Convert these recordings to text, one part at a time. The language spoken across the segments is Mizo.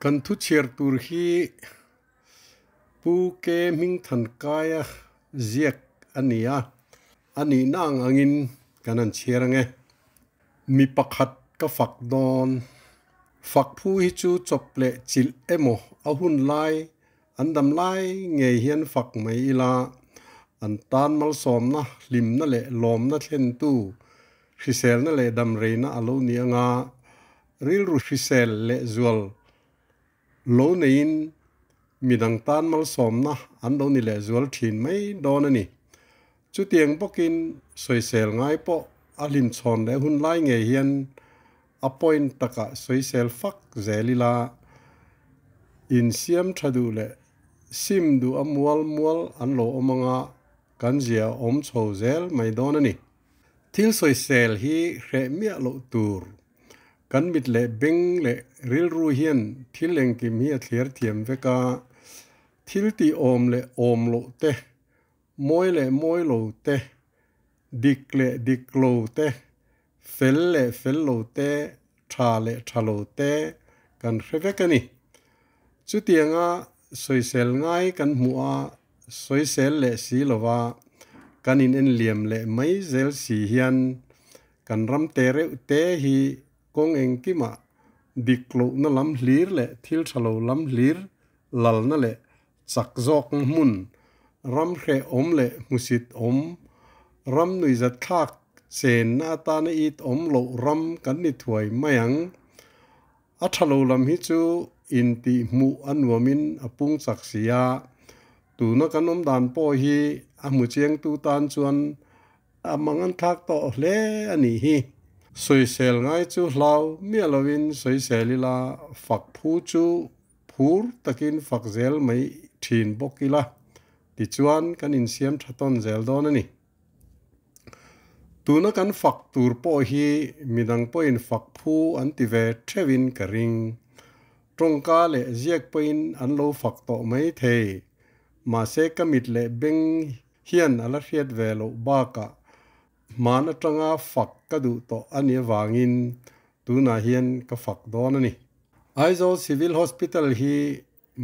Kan thu chhiar tur hi Pu Ke Hmingthankaia ziak a ni a, a nihna ang angin kan han chhiar ang e. Mi pakhat ka fak dawn. Fak phu hi chu chawp leh chilh emaw a hun lai an dam lai ngei hian fak mai ila, an tan malsawmna, hlimna leh lawmna thlentu, hriselna leh damreina a lo ni anga rilru hrisel leh zual lo neiin midang tan malsawmna an lo ni leh zual thin mai dawn a ni. Chutiang bawkin sawisel ngai pawh a hlimchhawn leh hun lai ngei hian a point takah sawisel fak zel ila, insiam tha duh leh sim duh a mual mual an lo awm anga kan zia awm chho zel mai dawn a ni. Thil sawisel hi hreh miah loh tur. Kan mit leh beng leh rilru hian thil engkim hi a thliar thiam vek a, thil tih awm leh awm loh te, mawi leh mawi lo te, dik leh dik lo te, fel leh fel lo te, tha leh tha lo te kan hre vek a ni. Chutianga sawisel ngai kan hmuh a, sawisel leh si lova kan in enliam leh mai zel si hian kan ram te reuh te hi kawng engkimah dik lohna lam hlir leh thil tha lo lam hlir lalna leh chak zawk hmun, ram hrehawm leh hmusit awm, ram nuihzatthlak chenna atana it awm loh ram kan ni thuai mai ang. A tha lo lam hi chu intih hmuh a nuamin a pung chak si a, tuna kan awm dan pawh hi a hmu chiangtu tan chuan a mang an thlak tawh hle a nih hi. Sawisel ngai chu hlau miah lovin sawisel ila fak phu chu phur takin fak zel mai thin bawk ila tichuan kan insiam tha tawn zel dawn a ni. Tuna kan fak tur pawh hi midang pawhin fak phu an ti ve theuhin ka ring. Tawngka leh ziak pawhin an lo fak tawh mai thei. Mahse ka mit leh beng hian a la hriat ve loh bakah hman atanga fak ka duh tawh a nih avangin tunah hian ka fak dawn a ni. Aizawl Civil Hospital hi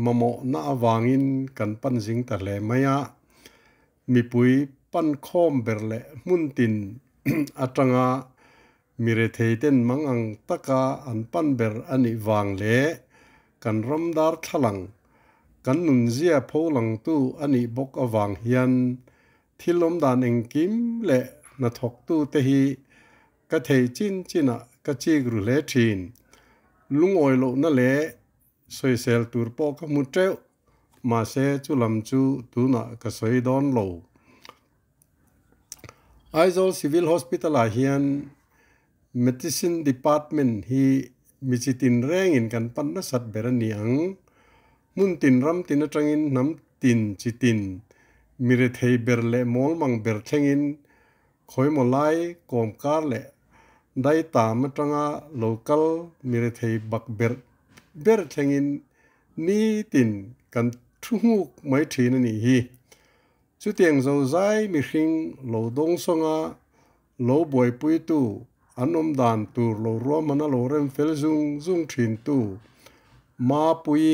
mamawhna avangin kan pan zing ta hle mai a, mipui pan khawm ber leh hmun tin atanga mi retheiten mang ang taka an pan ber a nih vang leh kan ram darthlalang kan nunzia pho langtu a nih bawk avang hian thil awm dan engkim leh hnathawktute hi ka thei chin chinah ka chik ru hle thin. Lungawi lohna leh sawisel tur pawh ka hmu teuh, mahse chu lam chu tunah ka sawi dawn lo. Aizawl Civil Hospital-ah hian Medicine Department hi mi chi tin rengin kan pan nasat ber a ni ang. Hmun tin ram tin atangin hnam tin chi tin, mi rethei ber leh mawlmang ber thlengin khawimaw lai kawmkar leh daitam atanga local mi rethei bak ber ber thlengin nitin kan thu nghuk mai thin a nih hi. Chutiang zozai mihring lo dawng sawnga lo buaipuitu an awm dan tur lo ruahman a lo rem fel zung zung thintu Mapui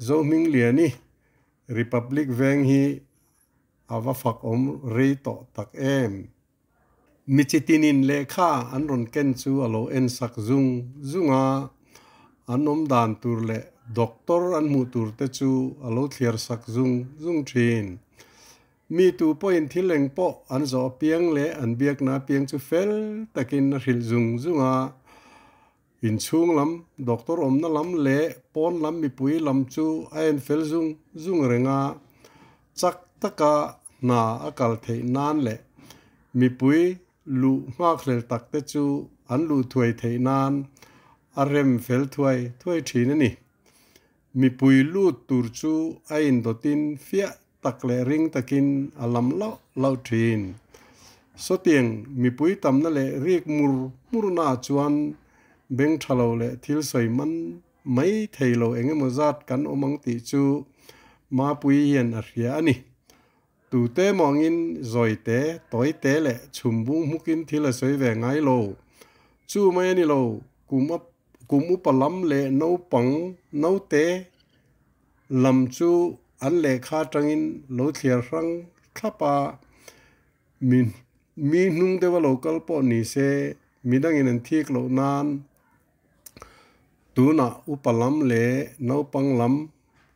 Zohmingliani Republic Veng hi a va fak awm rei tawh tak em. Mi chitinin lehkha an rawn ken chu a lo en sak zung zung a, an awm dan tur leh doctor an hmuh tur te chu a lo thliar sak zung zung thin. Mi tu pawhin thil eng pawh an zawh apiang leh an biakna apiang chu fel takin a hrilh zung zung a, inchhung lam, doctor awmna lam leh pawn lam mipui lam chu a en fel zung zung reng a, chak taka hna a kal theih nan leh mipui luh nghakhlel tak te chu an luh thuai theih nan a rem fel thuai thuai thin a ni. Mipui lut tur chu a indawtin fiah tak leh ring takin a lam lauh lauh thin. Sawtiang mipui tamna leh rik mur murna ah chuan beng tha lo leh thil sawi man mai thei lo eng emaw zat kan awm ang tih chu Mapui hian a hria a ni. Tute mawngin zawite, tawite leh chhum bung hmukin thil a sawi ve ngai lo. Chu mai a ni lo, kum a. Kum upa lam leh naupang naute lam chu an lehkha atangin lo thliar hrang thlap a, mi mi hnung deuha lo kal pawh ni se midangin an thik loh nan tunah upa lam leh naupang lam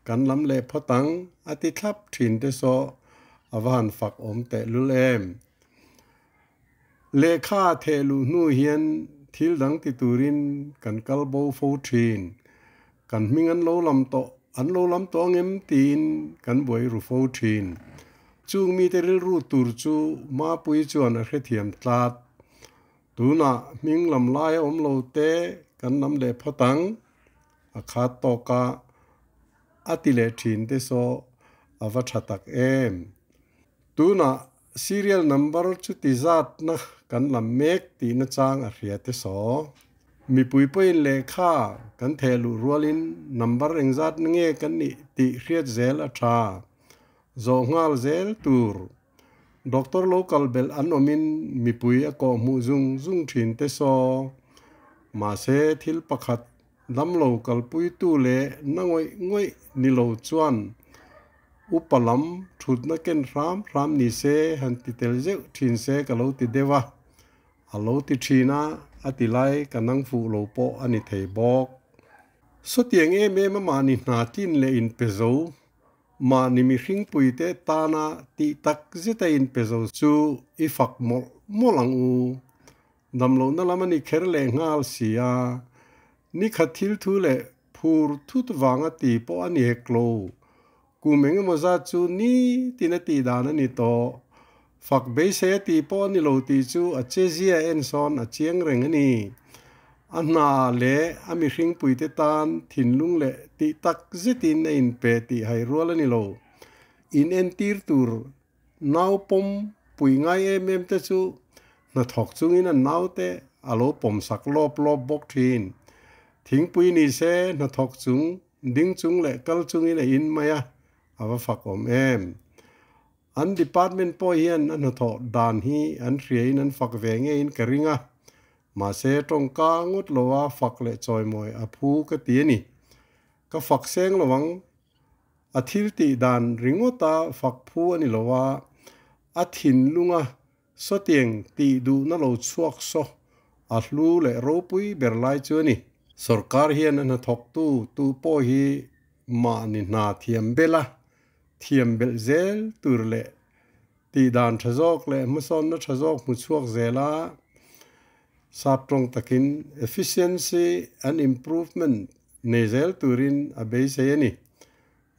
kan lam leh phawt ang a ti thlap thin te saw a va han fak awm tehlul em. Lehkha theh luh hnu hian thil dang ti turin kan kal bo fo thin. Kan hming an lo lam tawh, an lo lam tawh ang em tiin kan buai ru fo thin. Chung mite rilru tur chu Mapui chuan a hrethiam tlat. Tunah hming lam lai a awm lo te kan lam leh phawt ang, a khat tawk a, a ti leh thin te saw a va tha tak em. Tunah Serial number chuti zatna kan lam mek tihna chang a hria te saw. Mipui pawhin lehkha kan theh luh rualin number engzat nge kan nih tih hriat zel a tha. Zawh nghal zel tur. Doctor lo kal belh an awmin mipui a kawh hmuh zung zung thin te saw. Mahse thil pakhat Damlo kalpuitu leh na ngawih ngawih ni lo chuan upa lam thutna ken hram hram ni se han ti tel zeuh thin se ka lo ti deuh a, a lo ti thin a, a ti lai ka nang fuh lo pawh a ni thei bawk. Sawtiang em em a mahni hna tlin leh inpe zo, mahni mihringpuite tana tih tak zeta inpe zo chu i fak mawlh mawlh ang u. Damlohna lam a ni kher leh nghal si a, ni khat thil thu leh phur thut vanga ti pawh a ni hek lo. Kum eng emaw zat chu ni tin a tih dan a ni tawh. Fak beisei a tih pawh a ni lo tih chu a chezia en sawn a chiang reng a ni. A hna leh a mihringpuite tan thinlung leh tih tak zetin a inpe tih hai rual a ni lo. Inentir tur Nau pawm pui ngai em em te chu hnathawk chungin an naute a lo pawm sak lawp lawp bawk thin. Thingpui ni se hnathawk chung, ding chung leh kal chungin a in mai a, a va fak awm em. An department pawh hian a hnathawh dan hi an hriain an fak ve ngeiin ka ring a, mahse tawngka ngawt loa fak leh chawimawi a phu ka ti a ni. Ka fak seng lo ang. A thil tih dan ringawta fak phu a ni lo a, a thinlunga sawtiang tih duhna lo chhuak saw a hlu leh ropui ber lai chu a ni. Sorkar hian a hnathawktu tu pawh hi mahni hna thiam bela thiam belh zel tur leh tih dan tha zawk leh hmasawnna tha zawk hmu chhuak zela sap tawng takin efficiency and improvement Nei zel turin a beisei a ni.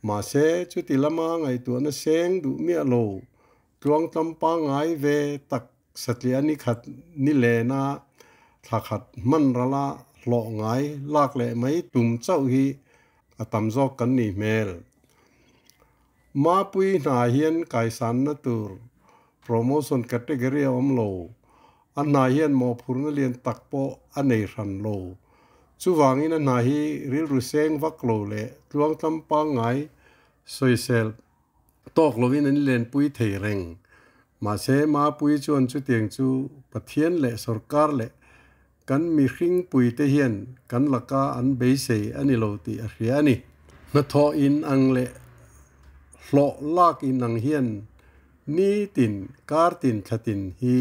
Mahse, chuti lama ngaihtuahna seng duh miah lo, tluangtlam pangngai ve tak satliah ni khat ni lena thla khat hman rala hlawh ngai lak leh mai tum chauh hi a tam zawk kan nih hmel. Mapui hna hian kaisanna tur promotion category a awm lo. A hna hian mawhphurhna lian tak pawh a nei hran lo. Chuvangin a hna hi rilru seng vak lo leh tluangtlam pangngai sawisel tawk lovin an lenpui thei reng. Mahse, Mapui chuan chutiang chu Pathian leh sorkar leh kan mihringpuite hian kan laka an beisei a ni lo tih a hria a ni. Hnathawh inang leh hlawh lak inang hian Nitin, kartin thlatin hi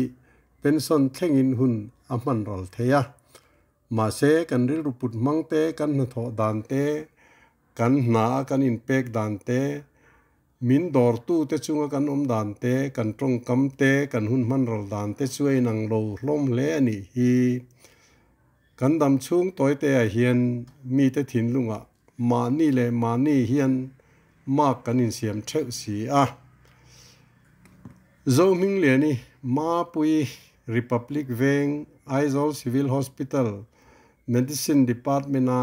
pension thlengin hun a hman ral thei a. Mahse, kan rilru put hmang te, kan hnathawh dan te, kan hna a kan inpek dan te, min dawrtu te chunga kan awm dan te, kan tawngkam te, kan hun hman ral dan te chu a inang lo hlawm hle a nih hi. Kan dam chhung tawite ah hian mite thinlungah Mahni leh mahni hian mark kan insiam theuh si a. Zohmingliani Mapui Republic Veng Aizawl Civil Hospital Medicine Department-a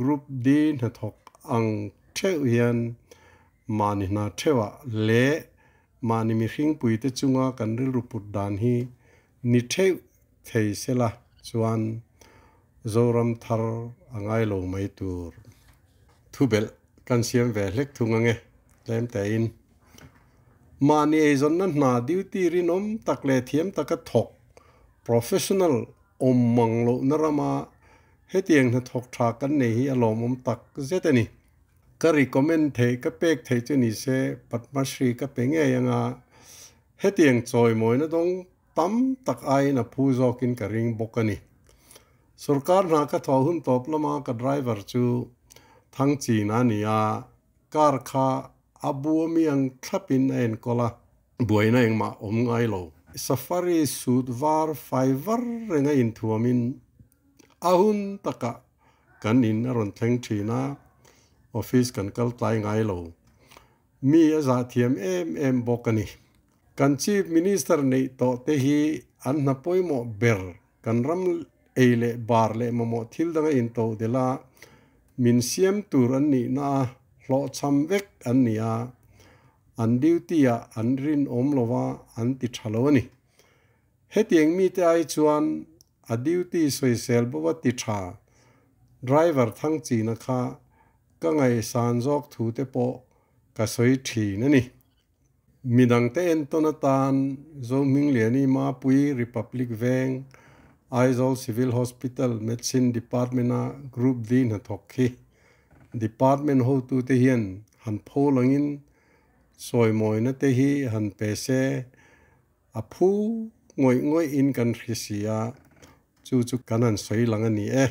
Group D hnathawk ang theuh hian mahni hna theuhah leh mahni mihringpuite chunga kan rilru put dan hi ni theuh thei sela chuan Zoram thar a ngai lo mai tur thubelh kan siam ve hlek thung ange tlem tein. Mahni eizawnna hna duty rinawm tak leh thiam taka thawk professional awm mang lohna rama Hetiang hnathawk tha kan nei hi a lawmawm tak zet a ni. Ka recommend theih, ka pek theih chu ni se Padma Shri ka pe ngei anga hetiang chawimawina dawng tam tak aiin a phu zawkin ka ring bawk a ni. Sorkar hna ka thawh hun tawp lama ka driver chu Thangchin a ni a, car kha a buami ang thlapin a enkawl a, buaina engmah awm ngai lo. Safari suit var fai var renga inthuamin a hun takah kan in a rawn thleng thin a, office kan kal tlai ngai lo. Mi a zah thiam em em bawk a ni. Kan Chief Minister neih tawh te hi an hna pawimawh ber kan ram ei leh bar leh mamawh thil danga into delh a, min siam tur an nihna a hlawhchham vek an ni a, an duty ah an rinawm lo a, an ti tha lo a ni. Hetiang mite ai chuan a duty sawisel bo a ti tha driver Thangchina kha ka ngaihsan zawk thu te pawh ka sawi thin a ni. Midangte entawn atan Zohmingliani Mapui Republic Veng Aizawl Civil Hospital Medicine Department-a Group D hnathawk khi Department hotute hian han pho langin sawimawina te hi han pe se A phu ngawih ngawih in kan hre si a, chu chu kan han sawi lang a ni e.